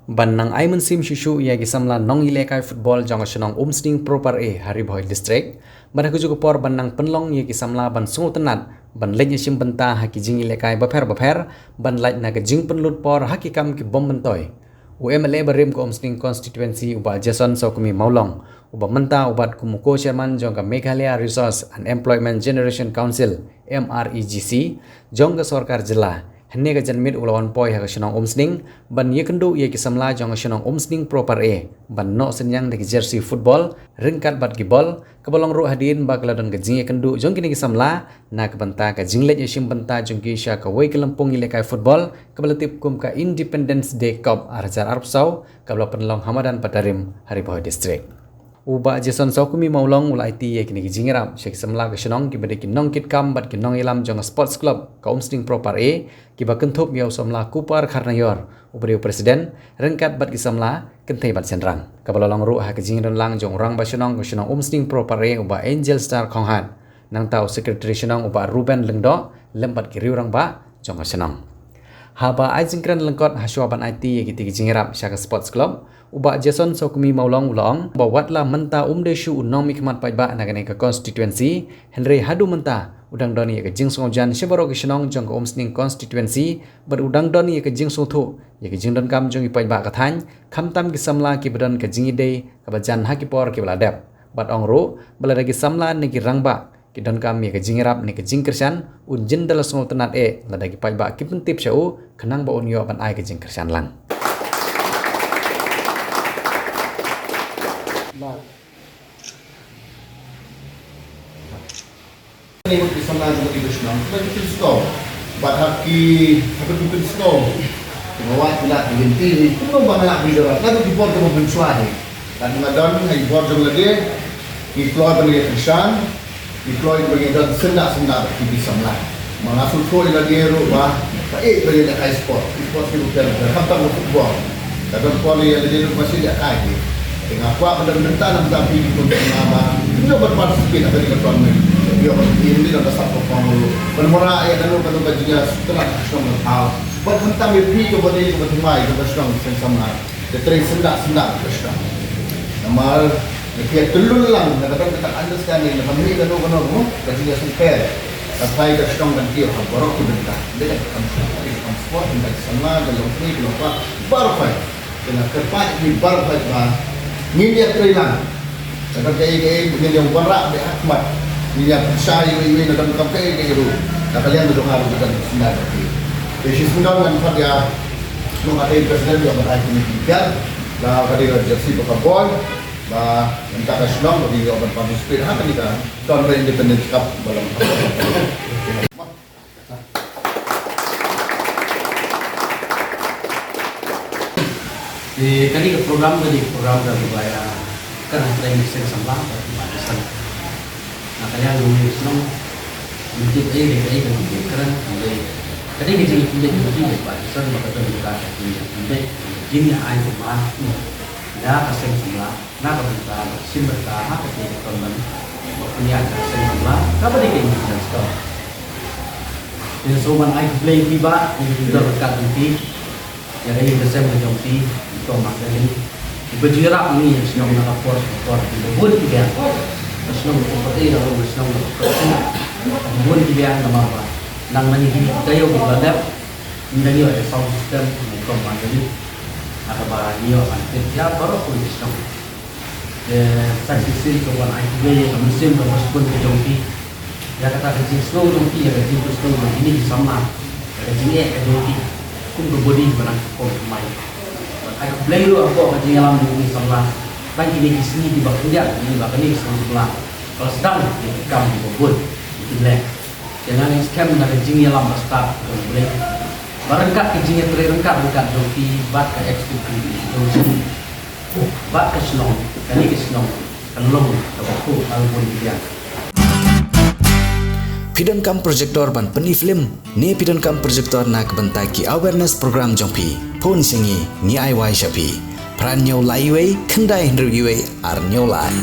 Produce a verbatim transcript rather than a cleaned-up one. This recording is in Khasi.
Ban nang ai mynsiem shuh shuh ïa ki samla nongïalehkai football jong ka shnong Umsning Pro Par A ha Ri Bhoi District, bad ha kajuh ka por ban nang pynlong ïa ki samla ban sngewtynnat ban leit ïashim bynta ha ki jingïalehkai bapher bapher, ban lait na ka jingpynlut por ha ki kam ki bym myntoi. U M L A barim ka Umsning Constituency, u Bah Jason Sawkmie Mawlong, uba mynta u bat kum u co-chairman jong ka Meghalaya Resource and Employment Generation Council, M R E G C, jong ka sorkar jylla, hynne ka janmiet u la wan poi ha ka shnong Umsning ban ïakynduh ïa ki samla jong ka shnong Umsning Pro Par A ban noh synñiang da ki jersey football ryngkat bad ki bol, kaba long ruh hadien ba ka la don ka jingïakynduh jong kine ki samla na ka bynta ka jingleit ïashim bynta jong ki sha kawei ka lympung ïalehkai football kaba la tip kum ka Independence Day Cup ar hajar arphew saw, kaba la pynlong ha madan Patarim ha Ri Bhoi District. U Bah Jason Sawkmie Mawlong u la aiti ïa kine ki jingïarap sha ki samla ka shnong kiba dei ki nongkitkam bad ki nongïalam jong ka Sports Club ka Umsning Pro Par A, kiba kynthup ïa u samla Kupar Kharnaior, uba dei u president, ryngkat bad ki samla kynthei bad shynrang. Kaba la long ruh ha ka jingdon lang jong u rangbah shnong ka shnong Umsning Pro Par A, u Bah Angel Star Khonghat, nangta u secretary shnong u Bah Ruben Lyngdoh, lem bad ki riew rangbah jong ka shnong. Haba ai jingkren lyngkot hashwa ban aiti ïa kitei ki jingïarap sha ka Sports Club, u Bah Jason Sawkmie Mawlong u la ong ba wat la mynta um dei shuh u nongmihkhmat paidbah na kane ka constituency, hynrei haduh mynta u dang don ïa ka jingsngewjan sha baroh ki shnong jong ka Umsning Constituency, bad u dang don ïa ka jingsngewthuh ïa ka jingdonkam jong ki paidbah ka thaiñ, khamtam ki samla kiba don ka jingïadei kaba jan ha ki por kiba la dep. Bad ong ruh ba lada ki samla ne ki rangbah ki donkam ïa ka jingïarap ne ka jingkyrshan, un jin da la sngewtynnat eh lada ki paidbah ki pyntip sha u, khnang ba un ïoh ban ai ka jingkyrshan lang. Ni mut ki samla jong ka shnong, ba ki pynsngew. Bad ha ki, ha ki pynsngew. Ki mawat ki lad ki lynti, kumno ba nga lah bri da. Lada ki bor kiba mynshuwa hi. Lada nga don ha ki bor jong lade, ki kloi ban ïa kyrshan, ki kloi ban ïa don syndah syndah bad ki samla. Ma nga sngewthuh ïa lade ruh ba, ba eh ba ïa lehkai sport, ki sport ki ruh pher pher, khamtam ka football. Ka don por ïa lade ruh ba shu lehkai ki. Te nga kwah ban don bynta na bynta phi ki khun samla ba ïoh ban participate ha kane ka tournament. Ïoh ban ïa lade don ka sap ka phong ruh. Ban wanrah ïa kano kano ka jingïasngewtynnat ka shnong ka thaw. Bad khamtam ïa phi kaba dei kaba thymmai kaba shnong seng samla. Te trei syndah syndah ka shnong. Namar ki ïa tylluh lang na ka don kata understanding na ka mih kano kano ka jingïasngewthuh. Ka thaw ka shnong kan kiew ha baroh ki bynta. Dei ka kam sport, dei ka kam sport, dei ka samla, dei ka longkmie, ka longkmie, baroh phi. Te nga kyrpad ïa phi baroh phi ba ngin ïa trei lang. Lada kaei kaei ngin ïa wanrah beit ha khmat. Ngin ïa pynshai iwei iwei na ka bynta kaei kaei ruh. Na ka liang ka jong nga ruh ka don sendar ka ti. Te shisien ngan khot ïa shnong ka dei president ïa ban ai kine ki kiad. La ka dei ka jersey ba ka bol. Ba mynta ka shnong ba ki ïoh ban participate ha kane ka tournament Independence Cup ba long. Te kane ka program ka dei ka program kaba ïa kane ka training seng samla ba ki ba san. Na ka liang jong ngi shnong mynta ei dei ka ei ka mynta kren ka dei ka dei ka jingïakhun dei ka dei ba san ba ka don ka jingïakhun dei jingïa ai ka ma ïa ka seng samla. Na ka bynta ba shim bynta ha ka tei ka tournament ba pynïaid ka seng samla kaba dei ka Independence Cup. Te sngewbha ban ai khublei ïa phi ba ïa ki don ryngkat ïa phi ïa ka ïing ka sem ka jong phi i Kong Magdalene. Iba ju ïarap ïa ngi ïa shnong na ka por sha ka por ki ba bun ki biang. Ka shnong ka por ei ka long ka shnong ka por ki bun ki biang namar ba nang na ngi ki taïew ki ba dep. Ngi dang ïoh ïa sound system na i Kong Magdalene. Na kaba ngi ïoh ban tip ïa baroh ki shnong. Te sa shisien ka wan ai khublei ïa ka mynsiem kaba sngewbha ka jong phi. Ïa kata ka jingsngew jong phi, ïa ka jingsngew jong kine ki samla. Ïa ka jingeh ka jong phi. Kum ka body ba nang kong thymmai. Ai khublei ruh hapoh ka jingïalam jong kine ki samla. Ba kine ki sngi kiba khyndiat kine ba kine ki samla. Ba la sdang ïa ki kam kiba bun. Ïa ki leh. Te nga ngeit skhem na ka jingïalam ba stad jong U Blei. Ba ryngkat ka jingïatrei ryngkat ryngkat jong phi bad ka executive jong phi. Bad ka shnong, kane ka shnong, kan long kaba khuid ha u bun ki biang. Phi donkam projector ban pyni film, ne phi donkam projector na ka bynta ki awareness program jong phi. Phone sha ngi, ngi ai wai sha phi. Phra hynñiew lai wei, khyndai hynriew wei, ar hynñiew lai.